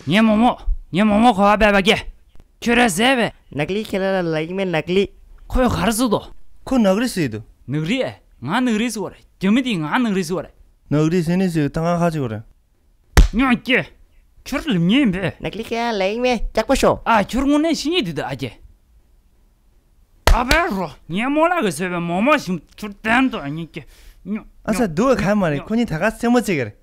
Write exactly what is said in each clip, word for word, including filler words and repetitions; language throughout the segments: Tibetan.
ངའི་མོག་མོག་ངའི་མོག་མོག་ག་པར་ཕབ་པ་ཀྱེ། ཁྱོད་ར་ཟས་པས། ནག་ལི་ཁྱེད་ར་ལ་ལ་ཡིན་མེད་ནག་ལི། ཁོས་ག་རེ་ཟེར་འདུག་ཁོ་ནག་རི་ཟེར་འདུག་ནག་རི་ཨེ། ང་ནག་རི་ཟེར་བ་རེད། རྒྱ་མི་དེས་ང་ནག་རི་ཟེར་བ་རེད། ནག་རི་ཟེར་ནི་ཟེར་ད་ང་ཁ་ཅིག་བ་རེད། ཉོན་ཀྱེ། ཁྱོད་ལབ་མཁན་ཡིན་པས། ནག་ལི་ཁྱེད་ར་ལ་ཡིན་མེད་སྐྱག་པ་ཤོག་ཨ་ཁྱོད་དངོས་གནས་ཤི་ཉེས་འདུག་ད་ཨ་ཀྱེ། ཨ་བས་རོ། ངའི་རྨོ་ལགས་ཀྱིས་བཟོས་པའི་མོག་མོག་ཞིམ་ཁྱོད་བསྟན་དོ་ཉིད་ཀྱི། ཉོ། ཨ་ས་ཉོ། སྡུག་ག་ཁ་མ་རེད། ཉོ། ཁོ་གཉིས་ད་ག་སེམས་མོ་གཅིག་ག་རེད།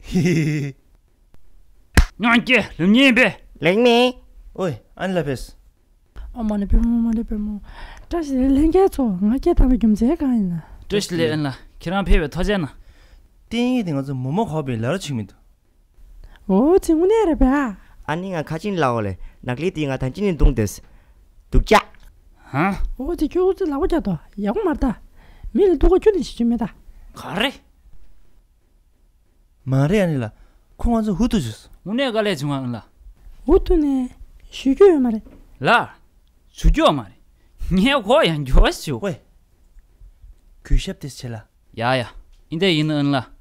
ཉོན་ཀྱེ་ལབ་མཁན་ཡིན་པས། ལེགས་མེད། ཨོའི་ཨན་ལ་ཕེས། ཨ་མ་ནི་པེ་མོ་མ་ནི་པེ་མོ། བཀྲ་ཤིས་བདེ་ལེགས་ལྷན་རྒྱས་ཚོ། ང་སྐད་བཏང་བའི་རྒྱུ་མཚན་གང་ཡིན་ན། བཀྲ་ཤིས་བདེ་ལེགས་ཨན་ལགས། ཁྱེད་རང་ཕེབས་པའི་ཐུགས་རྗེ་གནང་། ཏན་ཡིག་དེ་ང་ཚོ་མོག་མོག་ག་པར་ཕབ་པའི་ལ་རོ་ཆིག་མི་འདུག་ཨོ་ཙི་དངོས་གནས་རེད་པས། ཨ་ནི་ང་ཁ་ཆིན་ལ་འོ་ལེ། ནག་ལི་དེ་ང་ཐང་ཆིན་ནི་རྡུང་དེས། སྡུག་ཅག་ཧ། ཨོ་ཙི་ཁྱོད་ཨུ་ཙི་ལག་པ་རྒྱག་དོ་ཡག་པོ་མ་རེད་ད། མི་ལ་སྡུག་ག་ཁྱོད་ནི་བྱེད་རྒྱུ་མེད་ད། ག་རེ། མ་རེད་ཨ་ནི་ལ། ཁོ་ང་ཚོ་ཧུ་ཐུ་བྱུས། དངོས་གནས་དཀའ་ལས་བྱུང་ཨ་ཨན་ལགས། ཧུ་ཐུ་ནས་ཞུ་རྒྱུ་ཡོད་མ་རེད། ལགས། ཞུ་རྒྱུ་ཡོད་མ་རེད། ངས་ཁོ་ཡང་འགྱུར་བ་ཞུ། ཝེ། གུས་ཞབས་དེ་བྱེད་ལ། ཡ་ཡ། ཨིན་དེ་ཡིན་ཨན་ལགས།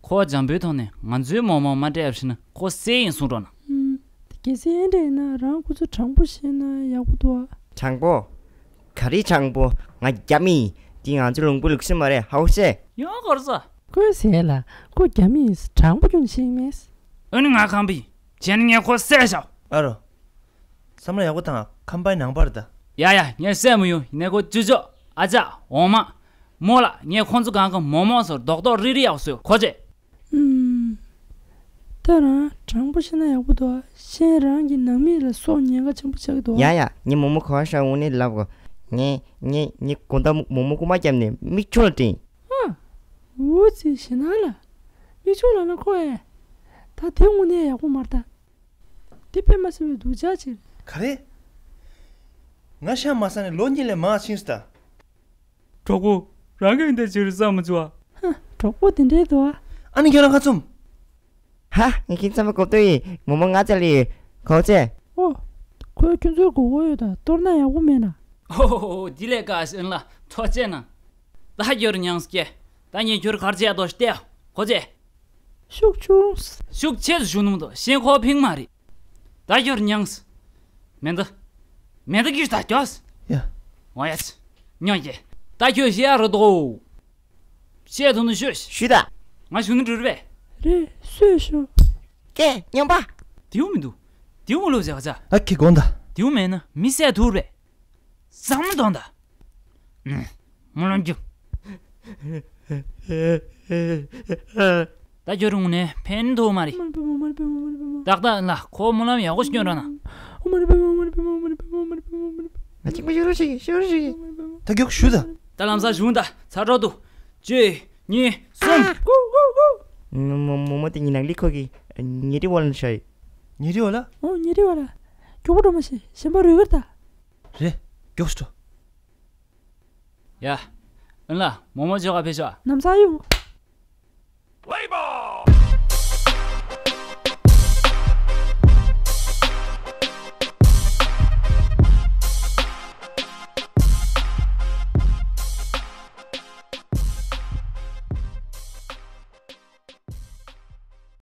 ཁོ་འཇམ་པོའི་ཐོག་ནས་ང་ཚོའི་མོག་མོག་མ་སྤྲད་ཕྱིན་ན་ཁོ་བསད་ཡིན་གསུང་རོགས་གནང་། ཨུམ། དེ་གལ་སྲིད་ཨེ་འདྲ་ཡིན་ན་རང་ཁོ་ཚོ་དྲང་པོ་བཤད་ན་ཡག་པོ་འདུག་ཨ། དྲང་པོ། ག་རེ་དྲང་པོ། ང་རྒྱ་མི་ཡིན། འདི་ང་ཚོའི་ལུང་པའི་ལུགས་སྲོལ་མ་རེད། ཧའོ་ཤེ། ཡང་ག་རེ་ཟ། ཁོས་ཟེར་ལ་ཁོ་རྒྱ་མི་ཡིན་དྲང་པོ་ཁྱོད་ཤེས་མེད། ཨ་ནི་ང་ཁམས་པ་ཡིན། བྱས་ན་ངས་ཁོ་བསད་བཞག་ཨ་རོ། བསམ་བློ་ཡག་པོ་བཏང་། ཁམས་པའི་ནང་པར་ད། ཡ་ཡ། ངས་བསད་མི་ཡོང་། ཡིན་ནའི་ཁོ་ཅོ་ཅོ། ཨ་ཅག་འོ་མ། མོ་ལགས། ངས་ཁོང་ཚོ་གང་གི་མོག་མོག་ཚོར་རྡོག་རྡོག་རིལ་རིལ་ཡག་བཟོས་གོ་ཅེ། ཨུམ། ད་རང་དྲང་པོ་བཤད་ན་ཡག་པོ་འདུག་ཨ། གཞན་རང་གི་ནང་མི་ལ་སྲོག་ཉེན་ཁ་ཆེན་པོ་ཆགས་ཀྱི་འདུག་ཨ། ཡ་ཡ། ངས་མོག་མོག་ག་པར་ཕབ་པ་དངོས་གནས་ལབ་གོ། ངས་ངས་ངས་དགོང་དག་མོག་མོག་རྐུ་མ་བརྒྱབ་ནས་མིག་ཆུ་ལ་སྤྲིངས། ཨ། འུ་ཙི་ཞེ་ན་ལ། མིག་ཆུ་ལ་ན་ཁོ་ཨེ། ད་དེ་དངོས་གནས་ཡག་པོ་མ་རེད་ད། དེ་དཔེ་མ་སྲིད་པའི་སྡུག་ཅག་ཅིག་རེད། ག་རེ། ང་ཤ་མ་ཟ་ནས་ལོ་གཉིས་ལས་མང་ཕྱིན་སོང་ད། གྲོགས་པོ། རང་གིས་འདི་ཅིག་རེ་བསམ་མི་བྱུང་བ། ཧ། གྲོགས་པོ་དེ་འདྲའི་འདུག་ཨ། ཨ་ནི་ཁྱོད་རང་ཁ་བཙུམ། ཧ། ངས་ཁྱེད་ཚང་མ་གོ་ཐོས་ཡིན། མོག་མོག་ང་བཙལ་ཡོད། གོ་ཅེ། ཨོ། ཁོས་ཁྱོད་ཚོའི་མགོ་སྐོར་ཡོད་ད། གཏོར་ན་ཡག་པོ་མེད་ན། ཨོ་ཧོ་ཧོ། འདི་ལས་ཀ་ཨན་ལགས། ཐུགས་རྗེ་གནང་། ད་ཁྱོད་མྱངས་སྐྱེ། ད་ངས་ཁྱོད་ག་རེ་བྱས་དོ་ལྟོས། གོ་ཅེ། ཤུགས་ཆུང་། ཤུགས་ཆེ་ཞུ་ནུ་མི་འདུག་གཞན་ཁོ་ཕིང་མ་རེད། ད་ཁྱོད་མྱངས། མེ་མདའ། མེ་མདའ་གིས་ད་རྒྱོབས། ཡ། འོ་ཡ། ཉོན་ཀྱེ། ད་ཁྱོད་ཤི་ཡ་རེད་དོ། བཤད་ཐུབ་ན་ཤོད། ཞུས་ད། ང་ཞུ་ནི་འགྲུར་བས། རེད། སུས་ཤོད། ཀྱེ་སྨྱོན་པ། དེའུ་མི་འདུག་དེའུ་མ་ལོ་ཟེར་ག་ཚ། ཨ་ཁི་དགོངས་ད། དེའུ་མེད་ན་མི་བསད་ཐུབ་རེད། བསམ་བློ་གཏོང་ད། མོ་ལོན་རྒྱུ། ད་ཁྱོད་རུང་ནས་ཕན་ཐོགས་མ་རེད། མ་རེད་པ་མ། མ་རེད་པ་མ། མ་རེད་པ་མ། ཏག་ཏག་ལ་ཁོ་སྨོན་ལམ་ཡག་པོ་ཞིག་སྐྱོན་རོགས་གནང་། མ་རེད་པ་མ། མ་རེད་པ་མ། མ་རེད་པ་མ། མ་རེད་པ་མ། མ་རེད་པ་མ། ང་གཅིག་པ་ཤོར་ཤིག་ཤོར་ཤིག་ད་མགྱོགས་ཞུ་ད། ད་ལམ་སང་ཞུ་ད། ཚ་དྲོ་དུ། གཅིག་གཉིས། གསུམ། མོ་མོ་མོ་དེ་ཉི་ནག་ལི་ཁོ་གི་ཉེ་རི་བ་ལ་ཤའི། ཉེ་རི་བ་ལ། ཨོ་ཉེ་རི་བ་ལ། མགྱོགས་པོ་འགྲོ་མ་ཤེས། གཞན་པ་རུས་གར་ད། རེད། མགྱོགས་སུ་འགྲོ། ཡ། ཨན་ལགས། མོ་མོ་ཆོ་ག་ཕེབས་ཤོག་ནམ་ས་ཡོང་།